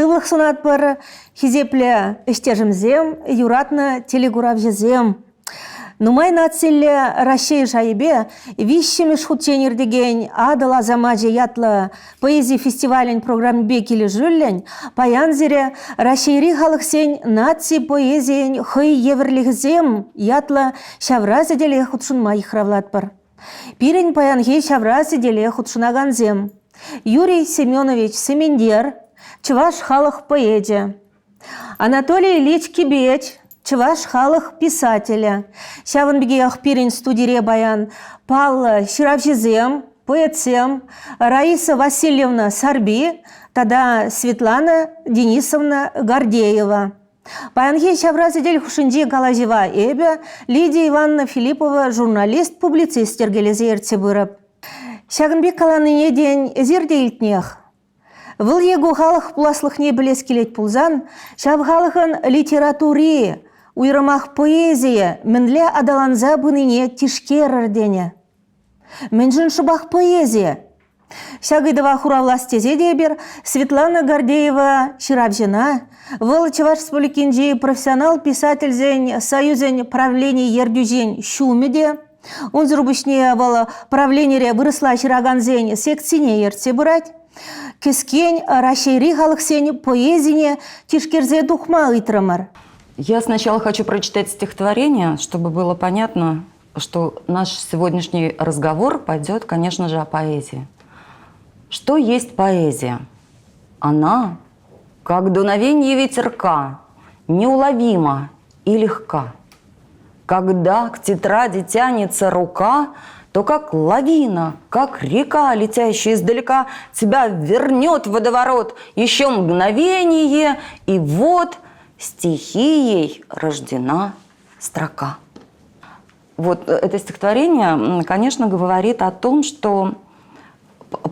Сывлӑх сунатпӑр, хисеплӗ ӗҫтешӗмсем, юратнӑ телекуравҫӑсем. Нумай нациллӗ Раҫҫей шайӗпе виҫҫӗмӗш хутчен иртекен «Атӑл асамачӗ» ятлӑ поэзи фестивалӗн программипе килӗшӳллӗн паян сире Раҫҫейри халӑхсен наци поэзийӗн хӑй евӗрлӗхӗсем ятлӑ ҫавра сӗтеле хутшӑнма йыхравлатпӑр. Пирӗн паянхи ҫавра сӗтеле хутшӑнакансем Юрий Семенович Сементер, чӑваш халӑх поэчӗ, Анатолий Ильич Кибеч, чӑваш халӑх писателӗ. Ҫавӑн пекех пирӗн студире паян паллӑ ҫыравҫӑсем, поэтсем Раиса Васильевна Сарби тата Светлана Денисовна Гордеева. Паянхи ҫавра сӗтел хушшинчи калаҫӑва эпӗ, Лидия Ивановна Филиппова журналист-публицист йӗркелесе ертсе пырӑп. Ҫакӑн пек каланине, тен, эсир те илтнех. Вӑл е ку халӑх пуласлӑхне пӗлес килет пулсан, ҫав халӑхӑн литератури, уйрӑмах поэзийӗ мӗнле аталанса пынине тишкерӗр тенӗ. Мӗншӗн шӑпах поэзи? Ҫак ыйтӑва хуравлас тесе те эпир Светлана Гордеева ҫыравҫӑна, вӑл Чӑваш Республикинчи профессионал писательсен союзӗн правлени ертӳҫин ҫумӗ те, Унсӑр пуҫне вӑл правленире вырӑсла ҫыракансен секцине ертсе пырать. Кӗскен Раҫҫейри халӑхсен поэзине тишкерсе тухма ыйтрӑмӑр. Я сначала хочу прочитать стихотворение, чтобы было понятно, что наш сегодняшний разговор пойдет, конечно же, о поэзии. Что есть поэзия? Она, как дуновенье ветерка, неуловима и легка. Когда к тетради тянется рука, то как лавина, как река, летящая издалека, тебя вернет в водоворот еще мгновение, и вот стихией рождена строка. Вот это стихотворение, конечно, говорит о том, что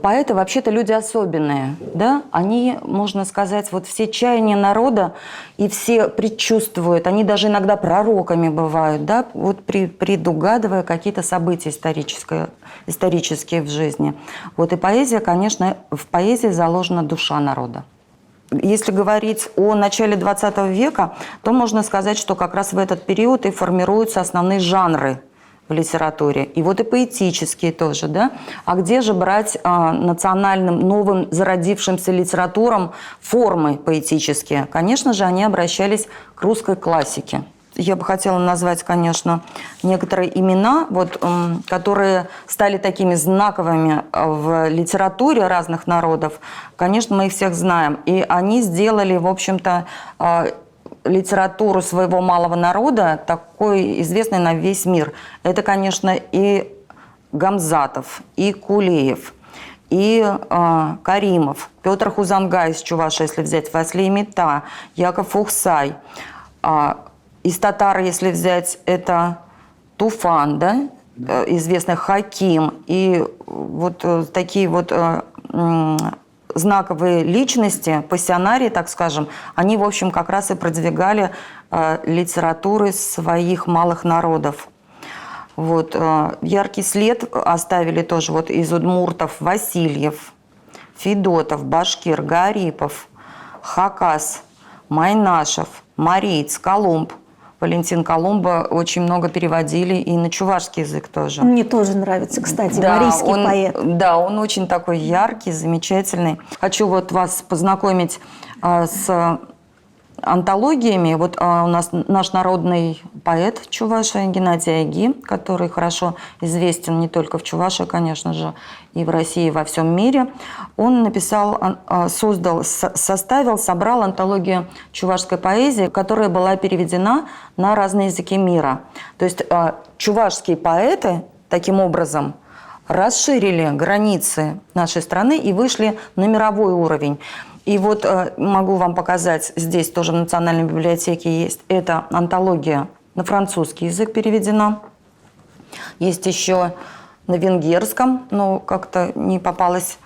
поэты вообще-то люди особенные, да? Они, можно сказать, вот все чаяния народа и все предчувствуют, они даже иногда пророками бывают, да, вот при, предугадывая какие-то события исторические, исторические в жизни. Вот и поэзия, конечно, в поэзии заложена душа народа. Если говорить о начале 20 века, то можно сказать, что как раз в этот период и формируются основные жанры в литературе. И вот и поэтические тоже, да? А где же брать национальным, новым зародившимся литературам формы поэтические? Конечно же, они обращались к русской классике. Я бы хотела назвать, конечно, некоторые имена, вот, которые стали такими знаковыми в литературе разных народов. Конечно, мы их всех знаем. И они сделали, в общем-то, литературу своего малого народа такой известной на весь мир. Это, конечно, и Гамзатов, и Кулиев, и Каримов, Петр Хузангай из Чувашии, если взять, Васлей Митта, Яков Ухсай. Из татар, если взять, это Туфан, да, известный Хаким. И вот такие вот знаковые личности, пассионарии, так скажем, они, в общем, как раз и продвигали литературы своих малых народов. Вот, яркий след оставили тоже вот из удмуртов Васильев, Федотов, Башкир, Гарипов, Хакас, Майнашев, Мариец, Колумб. Валентин Колумба очень много переводили и на чувашский язык тоже. Мне тоже нравится, кстати, да, марийский поэт. Да, он очень такой яркий, замечательный. Хочу вот вас познакомить с антологиями. Вот у нас наш народный поэт Чувашии Геннадий Айги, который хорошо известен не только в Чувашии, конечно же, и в России, и во всем мире. Он написал, создал, составил, собрал антологию чувашской поэзии, которая была переведена на разные языки мира. То есть чувашские поэты таким образом расширили границы нашей страны и вышли на мировой уровень. И вот могу вам показать, здесь тоже в Национальной библиотеке есть, эта антология на французский язык переведена. Есть еще на венгерском, но как-то не попалось.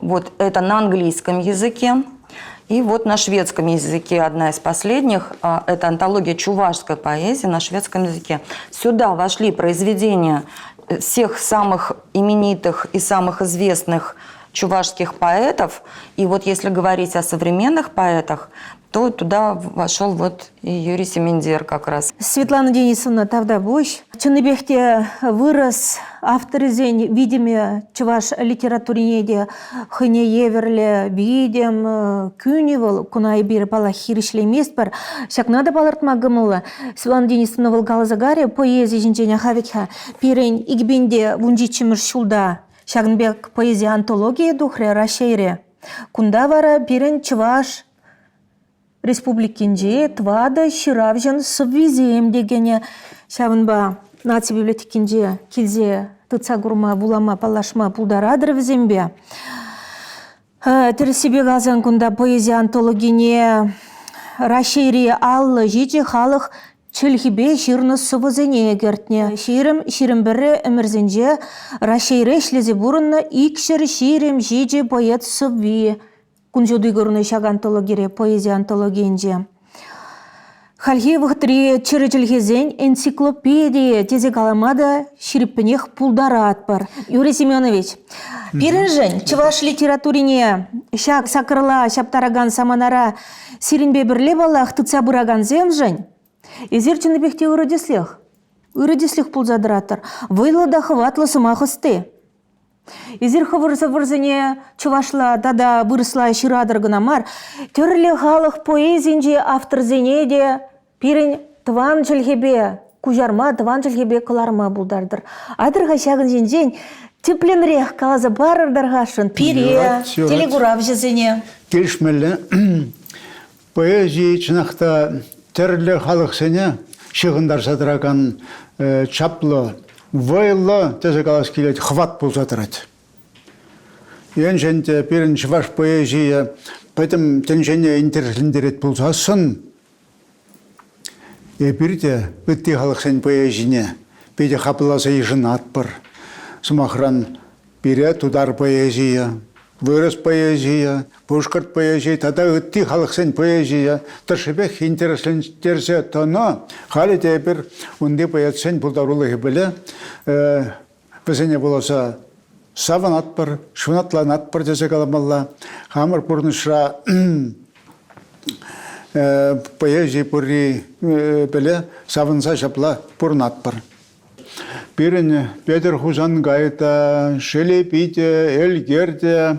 Вот это на английском языке. И вот на шведском языке одна из последних. Это антология чувашской поэзии на шведском языке. Сюда вошли произведения всех самых именитых и самых известных чувашских поэтов. И вот если говорить о современных поэтах, то туда вошел вот и Юрий Семендер как раз. Светлана Денисовна, тавтапуҫ. Чӑннипех те вырӑс авторӗсен витӗмӗ чӑваш литературине те хӑйне евӗрлӗ витӗм кӳнӗ вӑл. Куна эпир, паллах, хирӗҫлеместпӗр. Ҫакна та палӑртма кӑмӑллӑ. Светлана Денисовна вӑл каласа карӗ, поэзи ҫинчен аха вӗт-ха. Пирӗн 2017-мӗш ҫулта ҫакӑн пек поэзи антологийӗ тухрӗ Раҫҫейре. Кунта вара пирӗн чӑваш Республикинчи тӑватӑ ҫыравҫӑн сӑввисем те кӗнӗ. Ҫавӑнпа наци библиотекинче килсе тытса курма, вулама, паллашма пултаратӑр вӗсемпе. Тӗрӗссипе каласан, кунта поэзи антологине Раҫҫейри 57 халӑх чӗлхипе ҫырнӑ сӑвӑсене кӗртнӗ. 20-21 ӗмӗрсенче Раҫҫейре ӗҫлесе пурӑннӑ 227 поэт сӑвви кун ҫути курнӑ ҫак антологире, поэзи антологийӗнче. Хальхи вӑхӑтри чӗрӗ чӗлхесен энциклопедийӗ тесе калама та ҫирӗппӗнех пултаратпӑр. Юрий Семенович, пирӗншӗн чӑваш литературине ҫак сакӑрла ҫаптаракан саманара сирӗнпе пӗрле паллах тытса пыракансемшӗн эсир чӑннипех те ырӑ тӗслӗх. Ырӑ тӗслӗх пулса тӑратӑр. Вӑйлӑ та хӑватлӑ сӑмах ӑсти. Эсир хӑвӑр сӑввӑрсене чӑвашла тата вырӑсла ҫыратӑр кӑна мар, тӗрлӗ халӑх поэзинчи авторсене те пирӗн тӑван чӗлхепе куҫарма, тӑван чӗлхепе кӑларма пултартӑр. Айтӑр-ха ҫакӑн ҫинчен тӗплӗнрех каласа парӑр тархасшӑн пире, телекуравҫӑсене. Килӗшмелле. Поэзи чӑнах та тӗрлӗ халӑхсене ҫыхӑнтарса тӑракан чаплӑ, вӑйлӑ тесе калас килет, хӑват пулса тӑрать. Енчен те пирӗн чӑваш поэзийӗ пӗтӗм тӗнчене интереслентерет пулсассӑн, эпир те ытти халӑхсен поэзине питӗ хапӑлласа йышӑнатпӑр. Сӑмахран, пире тутар поэзийӗ, вырӑс поэзийӗ, пушкӑрт поэзийӗ тата ытти халӑхсен поэзийӗ тӑршшӗпех интереслентерсе тӑнӑ. Халӗ те эпир унти поэтсен пултарулӑхӗпеле вӗсене вуласа савӑнатпӑр, ҫунатланатпӑр тесе каламалла. Хамӑр пурнӑҫра поэзи пурри пӗле савӑнса ҫапла пурӑнатпӑр. Пирӗн Петӗр Хусанкай та, Шелепи те, Элкер те,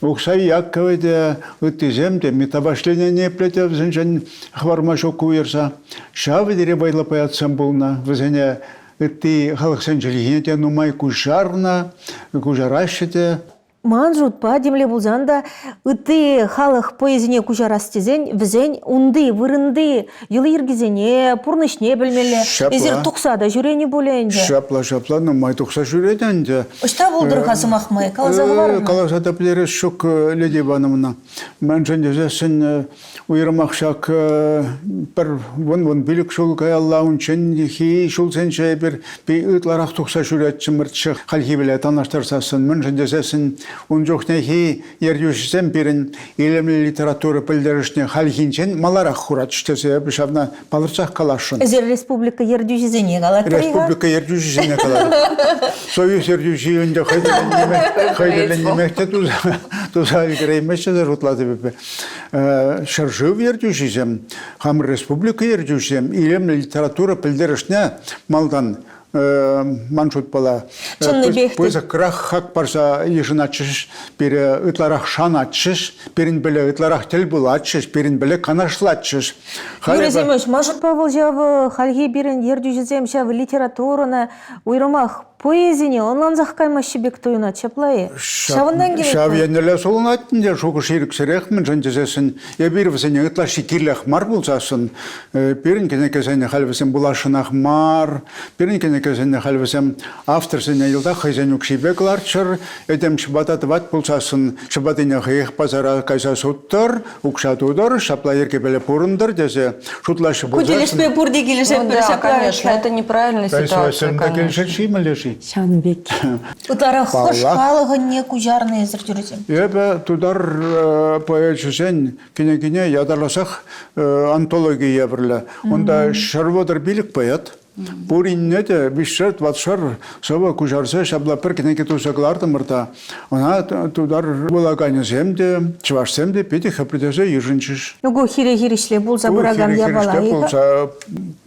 Ухсай Яккӑвӗ те, ыттисем те Митта Ваҫлейне ниепле те вӗсенчен хӑварма ҫук уйӑрса. Ҫав тери вӑйлӑ поэтсем пулнӑ. Вӗсене ытти халӑхсен чӗлхине те нумай куҫарнӑ, куҫараҫҫӗ те. Ман шутпа, темле пулсан та, ытти халӑх поэзине куҫарас тесен вӗсен унти, вырӑнти йӑли-йӗркисене, пурнӑҫне пӗлмелле. Ҫапла. Эсир тухса та ҫӳренӗ пулӗ ӗнтӗ. Ҫапла, ҫапла, нумай тухса ҫӳрет ӗнтӗ. Ӑҫта пултӑр-ха сӑмах май? Каласа хӑварӑр-ха. Каласа та пӗтерес ҫук, Лидия Ивановна. Мӗншӗн тесессӗн уйрӑмах ҫак пӗр вун-вун пилӗк ҫул каялла унчченхи ҫулсенче эпир ытларах тухса ҫӳретчӗмӗрччӗ хальхипеле танлаштарсассӑн. Мӗншӗн тесессӗн ун чухнехи ертӳҫӗсем пирӗн илемлӗ литература пӗлтерӗшне хальхинчен маларах хуратчӗҫ тесе эпӗ ҫавна палӑртсах каласшӑн. Эсир республика ертӳҫисене калатӑр-и-ха? Республика ертӳҫисене калатӑп. Союз ертӳҫи ӗнтӗ хӑй тӗллӗн нимех те туса ӗлкӗреймест тесе шутлатӑп эпӗ. Ҫӗршыв ертӳҫисем, хамӑр республика ертӳҫисем илемлӗ литература пӗлтерӗшне малтан ман шутпала пысӑкрах хак парса йышӑнатчӗҫ, пире ытларах шанатчӗҫ, пирӗнпеле ытларах тӗл пулатчӗҫ, пирӗнпеле канашлатчӗҫ. Юрий Семенович, ман шутпа вӑл ҫав хальхи пирӗн ертӳҫӗсем ҫав литературӑна уйрӑмах поэзине ӑнлансах каймаҫҫӗ пек туйӑнать, ҫапла-и? Ҫавӑнтан килет. Ҫав еннелле сулӑнать ӗнтӗ шухӑш ирӗксӗрех, мӗншӗн тесессӗн эпир вӗсене ытлашши кирлех мар пулсассӑн, пирӗн кӗнекесене халь вӗсем вуласшӑнах мар, пирӗн кӗнекесене халь вӗсем авторсене йӑлтах хӑйсен укҫипе кӑларччӑр, этем ҫӑпата тӑвать пулсассӑн ҫӑпатине хӑех пасара кайса суттӑр, укҫа тутӑр, ҫапла йӗркепеле пурӑнтӑр тесе шутлаҫҫӗ Ку тӗлӗшпе пурте килӗшетпӗр Ну да, ҫапла. конечно, это неправильная ситуация, конечно. Килӗшет-ши-мӗнле-ши? Ҫавӑн пек. Ытларах хӑш халӑхӑнне куҫарнӑ эсир тӳресем? Эпӗ тутар поэчӗсен кӗнекине ятарласах антологи евӗрлӗ. Унта 135 поэт. Пуринне те виҫшер, тӑватшар сӑвӑ куҫарса ҫапла пӗр кӗнеке туса кӑлартӑмӑр та ӑна тутар вулаканӗсем те, чӑвашсем те питӗ хӗпӗртесе йышӑнчӗҫ. Ну, ку хире-хирӗҫле пулса пыракан япала. пулса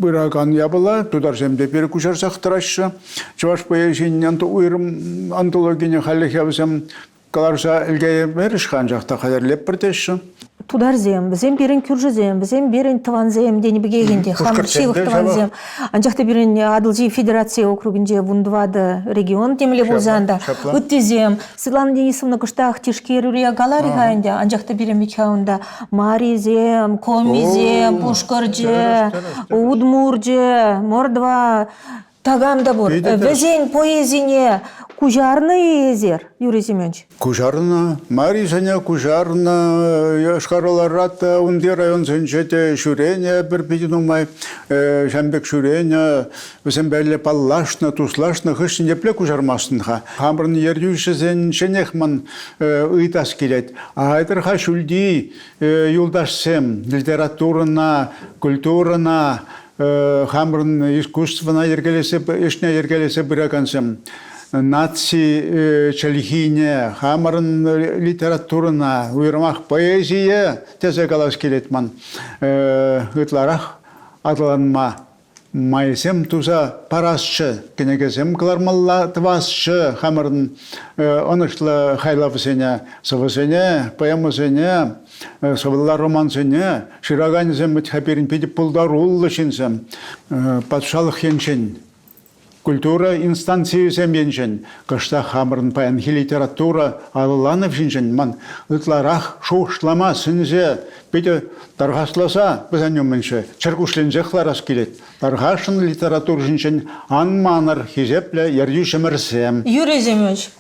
пыракан япала. Тутарсем те пире куҫарсах тӑраҫҫӗ. Чӑваш поэзийӗн уйрӑм антологине хальлӗхе вӗсем кӑларса ӗлкӗреймерӗҫ-ха, анчах та хатӗрлетпӗр теҫҫӗ. Тутарсем, вӗсем пирӗн кӳршӗсем, вӗсем пирӗн тӑвансем тенӗ пекех ӗнтӗ, хамӑр ҫывӑх тӑвансем. Анчах та пирӗн Атӑлҫи федераци округӗнче 14 регион темле пулсан та, ыттисем. Светлана Денисовна кӑштах тишкерӳре каларӗ-ха ӗнтӗ, анчах та пирӗн вӗт-ха унта марисем, комисем, пушкӑрчӗ, удмурчӗ, мордва, Такам та пур. Вӗсен поэзине куҫарнӑ-и эсир, Юрий Семенович? Куҫарнӑ. Марисене куҫарнӑ. Йошкар-Олара та унти районсенче те ҫӳренӗ пӗр питӗ нумай. Ҫавӑн пек ҫӳренӗ. Вӗсемпе паллашнӑ, туслашнӑ хыҫҫӑн епле куҫармастӑн-ха? Хамӑрӑн ертӳҫӗсенченех ман ыйтас килет. Айтӑр-ха ҫӳлти юлташсем литературӑна, культурӑна, хамӑрӑн искусствӑна йӗркелесе, ӗҫне йӗркелесе пыракансем наци чӗлхине, хамӑрӑн литературӑна, уйрӑмах поэзие тесе калас килет ман, ытларах аталанма майсем туса парасчӗ, кӗнекесем кӑлармалла тӑвасчӗ хамӑрӑн ӑнӑҫлӑ хайлавсене, сӑвӑсене, поэмӑсене, сӑвӑлла романсене ҫыраканӗсем вӗт-ха пирӗн питӗ пултаруллӑ ҫынсем. Патшалӑх енчен, культура инстанцийӗсем енчен кӑштах хамӑрӑн паянхи литература аталанӑвӗ ҫинчен ман ытларах шухӑшлама сӗнсе, питӗ тархасласа вӗсен умӗнче чӗркуҫленсех ларас килет. Тархасшӑн литература ҫинчен ан манӑр, хисеплӗ ертӳҫӗмӗрсем. Юрий Семенович,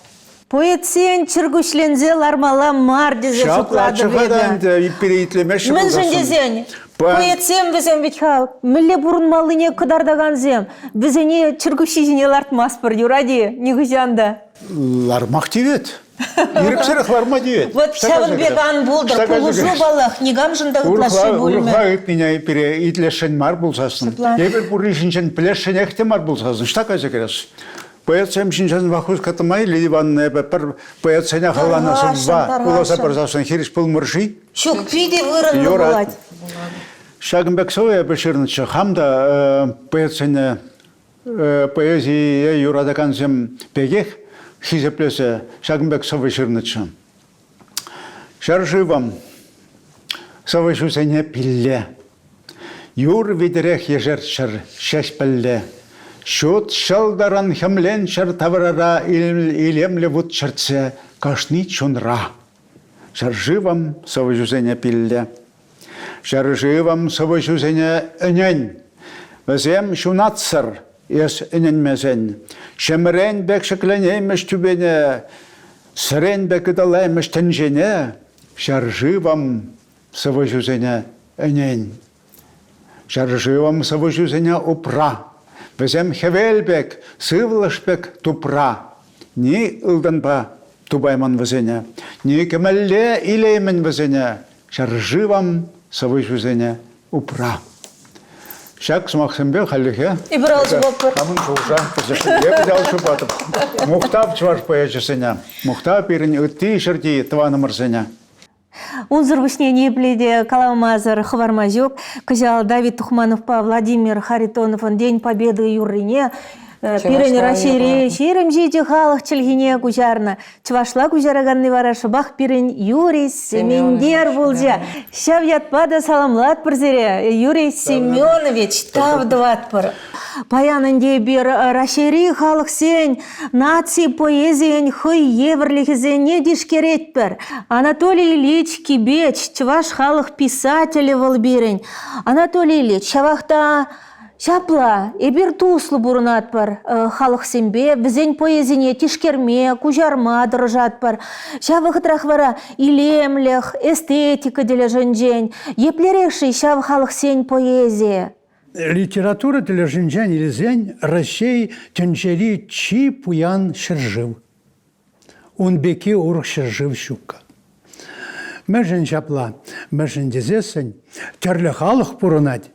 Поэтсен чӗркуҫленсе лармалла мар тесе шутлатӑп эпӗ. ӗнтӗ пире итлемеҫҫӗ Мӗншӗн тесен поэтсем вӗсем вӗт-ха мӗнле пурӑнмаллине кӑтартакансем. Вӗсене чӗркуҫҫи ҫине лартмастпӑр, юрать-и нихӑҫан та? Лармах тивет. Ирӗксӗрех ларма тивет. Вот ҫавӑн пек ан пултӑр. Пулӑшу, паллах, никамшӑн та ытлашши пулмӗ. Урӑхла ыйтнине пире итлесшӗн мар пулсассӑн. Эпир пурри ҫинчен пӗлесшӗнех те мар пулсассӑн, ӑҫта кайса кӗрес? Поэтсем ҫинчен вахуска тӑмай Лидия Ивановна эпӗ пӗр поэтсене халланӑ сӑвва вуласа парсассӑн хирӗҫ пулмӑр-ши? Ҫук, питӗ вырӑнлӑ пулать. Ҫакӑн пек сӑвӑ эпӗ ҫырнӑччӗ. Хам та поэтсене поэзие юратакансем пекех хисеплесе ҫакӑн пек сӑвӑ ҫырнӑччӗ. Ҫӗршывӑм, сӑвӑҫусене пилле. Юр витӗрех ешерччӗр ҫеҫпӗлле. Ҫут ҫӑлтӑрӑн хӗмленччӗр таврара илемлӗ вут чӗртсе кашни чунра. Ҫӗршывӑм сӑвӑҫусене пилле. Ҫӗршывӑм сӑвӑҫусене ӗнен. Вӗсем ҫунатсӑр, эс ӗненмесен. Ҫӗмрен пек ҫӗкленеймӗҫ тӳпене, сӗрен пек ыталаймӗҫ тӗнчене. Ҫӗршывӑм сӑвӑҫусене ӗнен. Ҫӗршывӑм сӑвӑҫусене упра. Вӗсем хӗвел пек, сывлӑш пек тупра. Ни ылтӑнпа тупаймӑн вӗсене, ни кӗмӗлле илеймӗн вӗсене. Ҫӗршывӑм сӑвӑҫусене упра. Ҫак сӑмахсемпе хальлӗхе Эпир ал ҫупатпӑр. Хамӑн шухӑша эпӗ те ал ҫупатӑп. Мухтав чӑваш поэчӗсене, мухтав пирӗн ытти ҫӗрти тӑванӑмӑрсене. Унсӑр пуҫне ниепле те каламасӑр хӑварма ҫук. Кӑҫал Давид Тухмановпа Владимир Харитоновӑн День Победы юррине пирӗн Раҫҫейре 27 халӑх чӗлхине куҫарнӑ. Чӑвашла куҫараканни вара шӑпах пирӗн Юрий Сементер пулчӗ. Ҫав ятпа та саламлатпӑр сире, Юрий Семенович, тав тӑватпӑр. Паян ӗнтӗ эпир Раҫҫейри халӑхсен наци поэзийӗн хӑй евӗрлӗхӗсене тишкеретпӗр. Анатолий Ильич Кибеч, чӑваш халӑх писателӗ вӑл пирӗн. Анатолий Ильич, ҫавах та ҫапла, эпир туслӑ пурӑнатпӑр халӑхсемпе, вӗсен поэзине тишкерме, куҫарма тӑрӑшатпӑр. Ҫав вӑхӑтрах вара илемлӗх, эстетика тӗлӗшӗнчен еплерех-ши ҫав халӑхсен поэзийӗ? Литература тӗлӗшӗнчен илсен Раҫҫей тӗнчери чи пуян ҫӗршыв. Ун пекки урӑх ҫӗршыв ҫуккӑ. Мӗншӗн ҫапла? Мӗншӗн тесессӗн тӗрлӗ халӑх пурӑнать.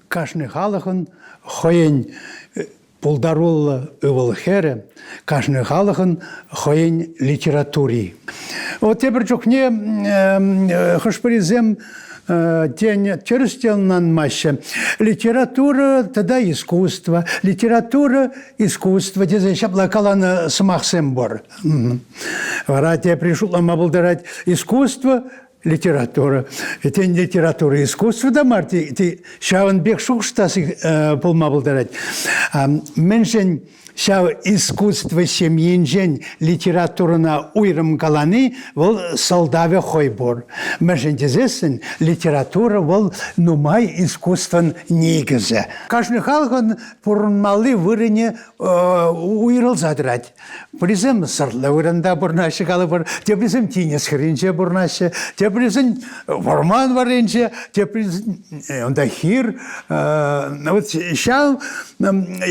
Кашни халӑхӑн хӑйӗн пултаруллӑ ывӑл-хӗрӗ, кашни халӑхӑн хӑйӗн литератури. Вот тепӗр чухне хӑш-пӗрисем тен, тӗрӗс те ӑнланмаҫҫӗ. Литература тата искусство, литература, искусство тесе ҫапла каланӑ сӑмахсем пур. Вара тепри шутлама пултарать. Искусство литература. Тен, литература искусство та мар, ҫавӑн пек шухӑш та пулма пултарать. Мӗншӗн ҫав искусство ҫемйинчен литературӑна уйрӑм калани вӑл сӑлтавӗ хӑй пур. Мӗншӗн тесессӗн литература вӑл нумай искусствӑн никӗсӗ. Кашни халӑхӑн пурӑнмалли вырӑнӗ уйрӑлса тӑрать. Пӗрисем сӑрлӑ вырӑнта пурӑнаҫҫӗ калӑпӑр, теприсем тинӗс хӗрринче пурӑнаҫҫӗ, теприсен вӑрман варринче, теприсен унта хир. Вот ҫав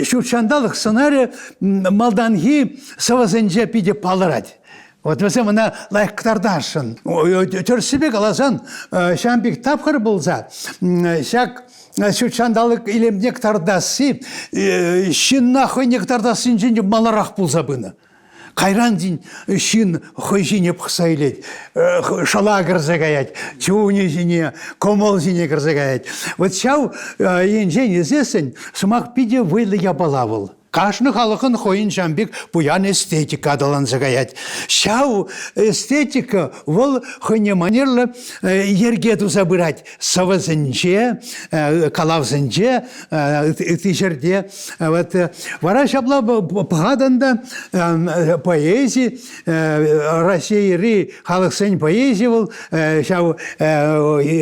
ҫут ҫанталӑк сӑнарӗ малтанхи сӑвӑсенче питӗ палӑрать. Вот вӗсем ӑна лайӑх кӑтартасшӑн. Тӗрӗссипе каласан, ҫавӑн пек тапхӑр пулса ҫак ҫут ҫанталӑк илемне кӑтартасси ҫынна хӑйне кӑтартассинчен те маларах пулса пынӑ. Кайран тин ҫын хӑй ҫине пӑхса илет, шала кӗрсе каять, чунӗ ҫине, кӑмӑл ҫине кӗрсе каять. Вот ҫав енчен илсессӗн сӑмах питӗ вӑйлӑ япала вӑл. Кашни халӑхӑн хӑйӗн ҫавӑн пек пуян эстетика аталанса каять. Ҫав эстетика вӑл хӑйне манерлӗ йӗрке туса пырать. Сӑвӑсенче, калавсенче, ытти ҫӗрте. Вот вара ҫапла пӑхатӑн та поэзи, Российӑри халӑхсен поэзи вӑл ҫав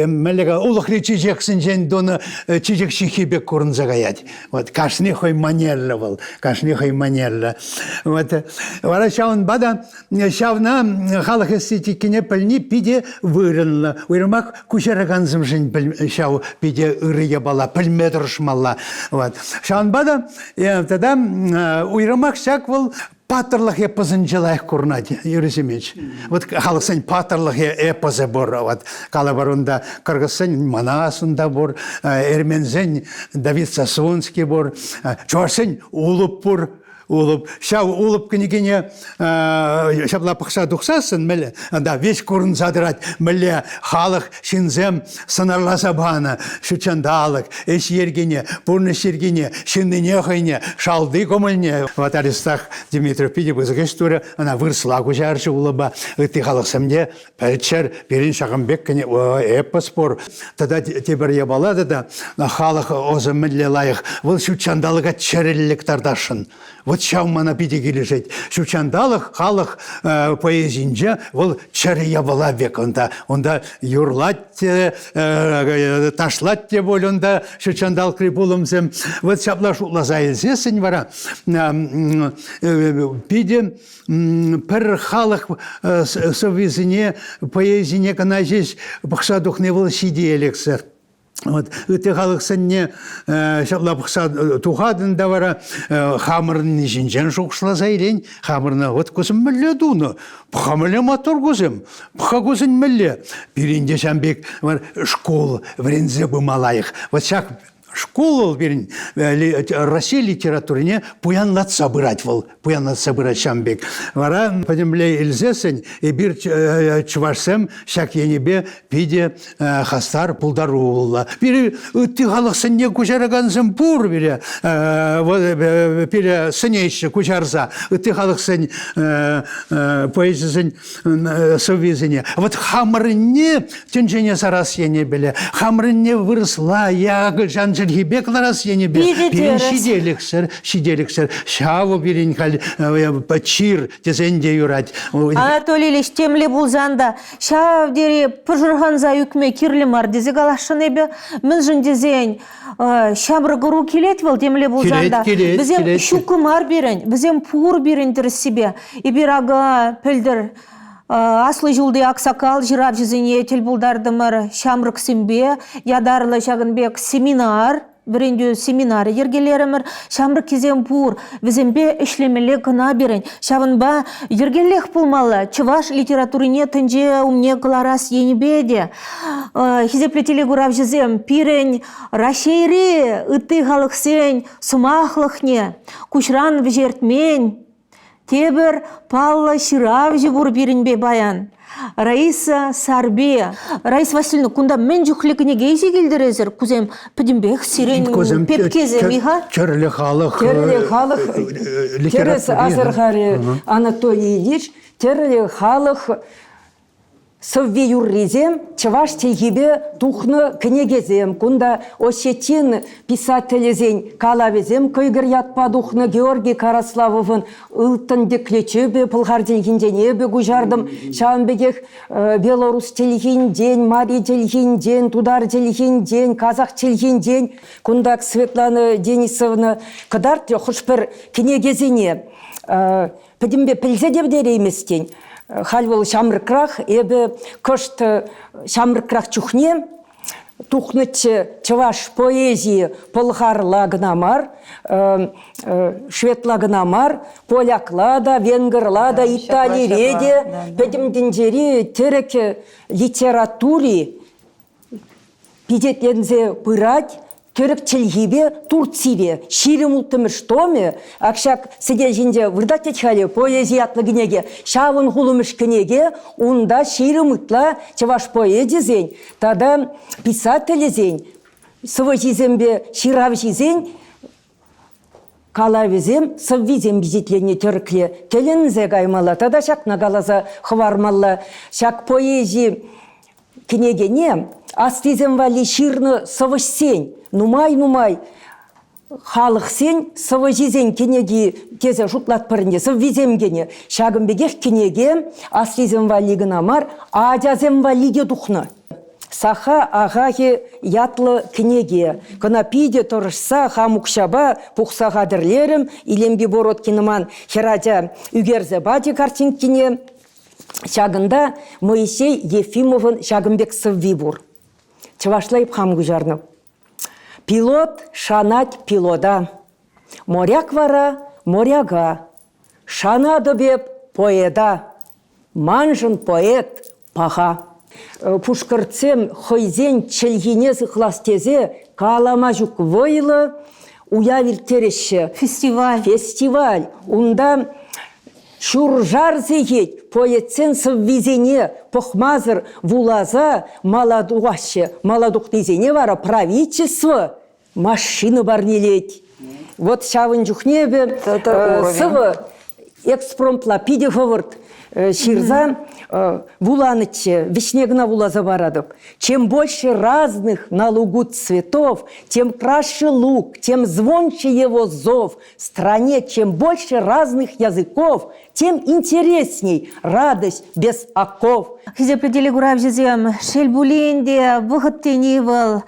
мӗнле улӑхри чечексенчен тунӑ чечек ҫыххи пек курӑнса каять. Вот кашни хӑй манерлӗ вӑл, кашни хӑй манерлӗ. Вот вара ҫавӑнпа та ҫавна халӑх эстетикине пӗлни питӗ вырӑнлӑ. Уйрӑмах куҫаракансемшӗн ҫав питӗ ырӑ япала, пӗлме тӑрӑшмалла. Вот. Ҫавӑнпа та тата уйрӑмах ҫак вӑл паттӑрлӑх эпосӗнче лайӑх курӑнать Юрий Семенович. Вот халӑхсен паттӑрлӑхӗ эпосӗ пур. Вот калӑпӑр унта кыргызсен Манас унта пур, эрменсен Давид Сасунский пур, чӑвашсен Улӑп пур. Улӑп. Ҫав Улӑп кӗнекине ҫапла пӑхса тухсассӑн мӗнле, да, веҫ курӑнса тӑрать, мӗнле халӑх ҫынсем сӑнарласа панӑ ҫутҫанталӑк, ӗҫ йӗркине, пурнӑҫ йӗркине, ҫыннине хӑйне, шалти кӑмӑлне. Вот Аристарх Димитров питӗ пысӑк ӗҫ турӗ, ӑна вырӑсла куҫарчӗ улӑпа. Ытти халӑхсем те пӗлччӗр, пирӗн ҫакӑн пек эпос пур. Тата тепӗр япала тата халӑх ӑсӗ мӗнле лайӑх, вӑл ҫутҫанталӑка чӗрӗллӗ кӑтартасшӑн. Вот ҫав мана питӗ килӗшет. Ҫутҫанталӑк халӑх поэзинче вӑл чӗрӗ япала пек унта. Унта юрлать те, ташлать те пуль унта ҫутҫанталӑкри пулӑмсем. Вот ҫапла шутласа илсессӗн вара питӗ пӗр халӑх сӑввисене, поэзине кӑна ҫеҫ пӑхса тухни вӑл ҫителӗксӗр. Вот ытти халӑхсенне ҫапла пӑхса тухатӑн та вара хамӑрӑнни ҫинчен шухӑшласа илен, хамӑрна вот кусем мӗнле тунӑ, пӑха мӗнле маттур кусем, пӑха кусен мӗнле. Пирӗн те ҫам пек шкул вӗренсе пыма лайӑх. Вот ҫак шкул вӑл пирӗн Россия литературине пуянлатса пырать вӑл, пуянлатса пырать ҫам пек. Вара пӗтӗмле илсессӗн эпир чӑвашсем ҫак енӗпе питӗ хастар, пултаруллӑ. Пире ытти халӑхсенне куҫаракансем пур пире, пире сӗнеҫҫӗ куҫарса ытти халӑхсен поэзисен сӑввисене. Вот хамӑрӑнне тӗнчене сарас енӗпеле, хамӑрӑнне вырӑсла е акӑлчан чӗлхипе кӑларас енӗпе пирӗн ҫителӗксӗр, ҫителӗксӗр. Ҫавӑ пирӗн халь чир тесен те юрать. Анатолий Ильич, темле пулсан та ҫав тери пӑшӑрханса ӳкме кирлӗ мар тесе каласшӑн эпӗ. Мӗншӗн тесен ҫамрӑк ӑру килет вӑл темле пулсан та. Килет, Вӗсем килет. ҫуккӑ мар пирӗн, вӗсем пур пирӗн тӗрӗссипе. Эпир акӑ пӗлтӗр аслӑ ҫулти аксакал ҫыравҫӑсене тӗл пултартӑмӑр ҫамрӑксемпе ятарлӑ ҫакӑн пек семинар. вӗрентӳ семинарӗ йӗркелерӗмӗр. Ҫамрӑккисем пур, вӗсемпе ӗҫлемелле кӑна пирӗн. Ҫавӑнпа йӗркеллех пулмалла чӑваш литературине тӗнче умне кӑларас енӗпе те. Хисеплӗ телекуравҫӑсем, пирӗн Раҫҫейри ытти халӑхсен сӑмахлӑхне куҫран вӗҫертмен Тепӗр паллӑ ҫыравҫӑ пур пирӗнпе паян. Раиса Сарби. Раиса Васильевна, кунта мӗн чухлӗ кӗнеке илсе килтӗр эсир? Кусем пӗтӗмпех сирӗн пепкесем-и-ха? Тӗрлӗ халӑх. Тӗрлӗ халӑх. Тӗрӗс асӑрхарӗ Анатолий Ильич. Тӗрлӗ халӑх Сӑвви-юррисем чӑваш чӗлхипе тухнӑ кӗнекесем. Кунта осетин писателӗсен калавӗсем кӑйкӑр ятпа тухнӑ Георгий Караславовӑн «Ылтӑн тӗклӗ чӗпӗ» пӑлхар чӗлхинчен эпӗ куҫартӑм. Ҫавӑн пекех белорус чӗлхинчен, мари чӗлхинчен, тутар чӗлхинчен, казах чӗлхинчен. Кунта Светлана Денисовна кӑтартрӗ хӑш-пӗр кӗнекесене. Пӗтӗмпе пӗлсе те пӗтерейместӗн. Халь вӑл ҫамрӑкрах, эпӗ кӑшт ҫамрӑкрах чухне тухнӑччӗ чӑваш поэзийӗ пӑлхарла кӑна мар, шведла кӑна мар, полякла та, венгрла та, италире те, пӗтӗм тӗнчери тӗрӗк литератури пичетленсе пырать тӗрӗк чӗлхипе Турципе 26-мӗш томӗ ак ҫак сӗтел ҫинче выртать тет халӗ поэзи ятлӑ кӗнеке. Ҫавӑн хулӑмӗш кӗнеке унта 20 ытла чӑваш поэчӗсен тата писателӗсен, сӑвӑҫисемпе ҫыравҫисен калавӗсем, сӑввисем пичетленнӗ тӗрӗкле тӗлӗнсе каймалла тата ҫакна каласа хӑвармалла. Ҫак поэзи кӗнекене аслисем валли ҫырнӑ сӑвӑҫсен нумай-нумай халӑхсен сӑвӑҫисен кӗнеки тесе шутлатпӑр ӗнтӗ, сӑввисем кӗнӗ. Ҫакӑн пекех кӗнеке аслисем валли кӑна мар, ачасем валли те тухнӑ. Саха ахахӗ ятлӑ кӗнеке. Кӑна питӗ тӑрӑшса хам укҫапа пухса хатӗрлерӗм. Илемпи Бородкина ман хӗрача ӳкерсе пачӗ картинкине. Ҫакӑнта Моисей Ефимовӑн ҫакӑн пек сӑвви пур. Чӑвашла эп хам куҫарнӑ. Пилот шанать пилота, моряк вара моряка. Шанатӑп эп поэта, маншӑн поэт паха. Пушкӑртсем хӑйсен чӗлхине сыхлас тесе калама ҫук вӑйлӑ уяв ирттереҫҫӗ. Фестиваль. Фестиваль. Унта Ҫуршар сехет поэтсен сӑввисене пӑхмасӑр вуласа мала тухаҫҫӗ. Мала тухнисене вара правительство машина парнелет. Вот ҫавӑн чухне эпӗ сӑвӑ экспромтла питӗ хӑвӑрт ҫырса вуланӑччӗ, вӗҫне кӑна вуласа паратӑп. Чем больше разных на лугу цветов, тем краше луг, тем звонче его зов. Стране чем больше разных языков, тем интересней радость без оков. Хисеплӗ телекуравҫӑсем, шел пулин те, вӑхӑт тени вӑл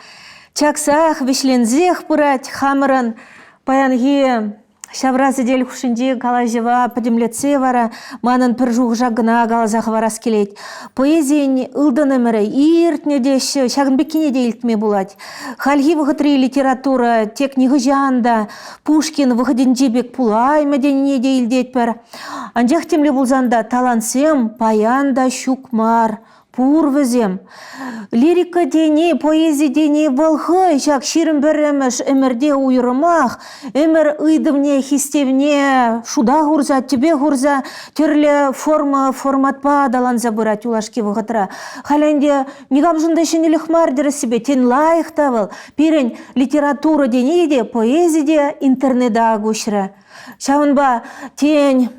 чаксах, вӗҫленсех пырать хамӑрӑн паянхи ҫавра сӗтел хушшинчи калаҫӑва пӗтӗмлетсе вара манӑн пӗр шухӑша кӑна каласа хӑварас килет. Поэзийӗн ылтӑн ӗмӗрӗ иртнӗ теҫҫӗ, ҫакӑн пеккине те илтме пулать. Хальхи вӑхӑтри литература тек нихӑҫан та Пушкин вӑхӑтӗнчи пек пулаймӗ тенине те илтетпӗр. Анчах темле пулсан та талантсем паян та ҫук мар. Пур вӗсем. Лирика тени, поэзи тени вӑл хӑй ҫак 21-мӗш ӗмӗрте уйрӑмах ӗмӗр ыйтӑвне, хистевне шута хурса, тӗпе хурса тӗрлӗ форма, форматпа аталанса пырать юлашки вӑхӑтра. Халь ӗнтӗ никамшӑн та ҫӗнӗлӗх мар тӗрӗссипе, тен, лайӑх та вӑл. Пирӗн литература тени те, поэзи те интернета куҫрӗ. Ҫавӑнпа, тен,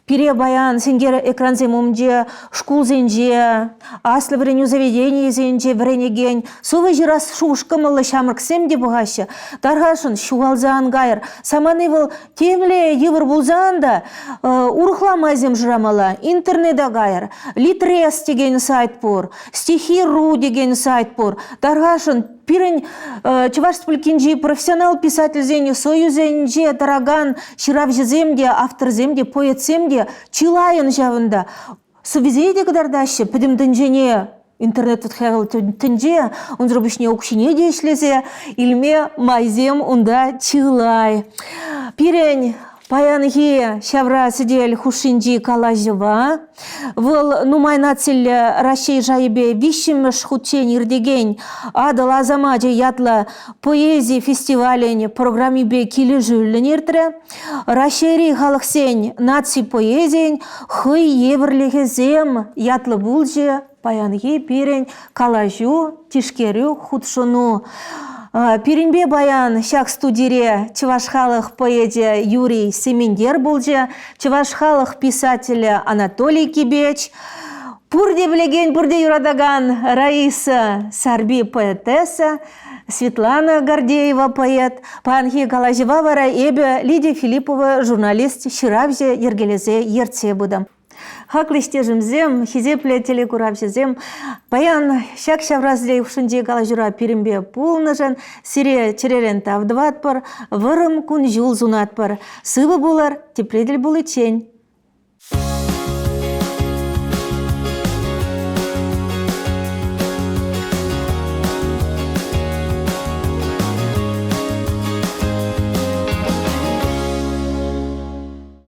пире паян сенкер экрансем умӗнче шкулсенче, аслӑ вӗренӳ заведенийӗсенче вӗренекен сӑвӑ ҫырас шухӑш-кӑмӑллӑ ҫамрӑксем те пӑхаҫҫӗ. Тархасшӑн, ҫухалса ан кайӑр. Самани вӑл темле йывӑр пулсан та урӑхла майсем шырамалла. Интернета кайӑр. Литрес текен сайт пур, Стихи.ру текен сайт пур. Тархасшӑн, Пирӗн Чӑваш Республикинчи профессионал писательсен союзӗнче тӑракан ҫыравҫӑсем те, авторсем те, поэтсем те чылайӑн ҫавӑнта. Сӑввисене те кӑтартаҫҫӗ, пӗтӗм тӗнчене. Интернет тӗнче, унсӑр пуҫне укҫине те ӗҫлесе илме майсем унта чылай. Пирӗн паянхи ҫавра сӗтел хушшинчи калаҫӑва вӑл нумай нациллӗ Раҫҫей шайӗпе виҫҫӗмӗш хутчен иртекен Атӑл асамачӗ ятлӑ поэзи фестивалӗн программипе килӗшӳллӗн иртрӗ. Раҫҫейри халӑхсен наци поэзийӗн хӑй евӗрлӗхӗсем ятлӑ пулчӗ паянхи пирӗн калаҫу, тишкерӳ, хутшӑну. Пирӗнпе паян ҫак студире чӑваш халӑх поэчӗ Юрий Сементер пулчӗ, чӑваш халӑх писателӗ Анатолий Кибеч, пурте пӗлекен, пурте юратакан Раиса Сарби поэтесса, Светлана Гордеева поэт. Паянхи калаҫӑва вара эпӗ Лидия Филиппова журналист, ҫыравҫӑ йӗркелесе ертсе пытӑм. Хаклӑ ӗҫтешӗмсем, хисеплӗ телекуравҫӑсем, паян ҫак ҫавра сӗтел хушшинчи калаҫура пирӗнпе пулнӑшӑн сире чӗререн тав тӑватпӑр, вӑрӑм кун-ҫул сунатпӑр. Сывӑ пулӑр, тепре тӗл пуличчен.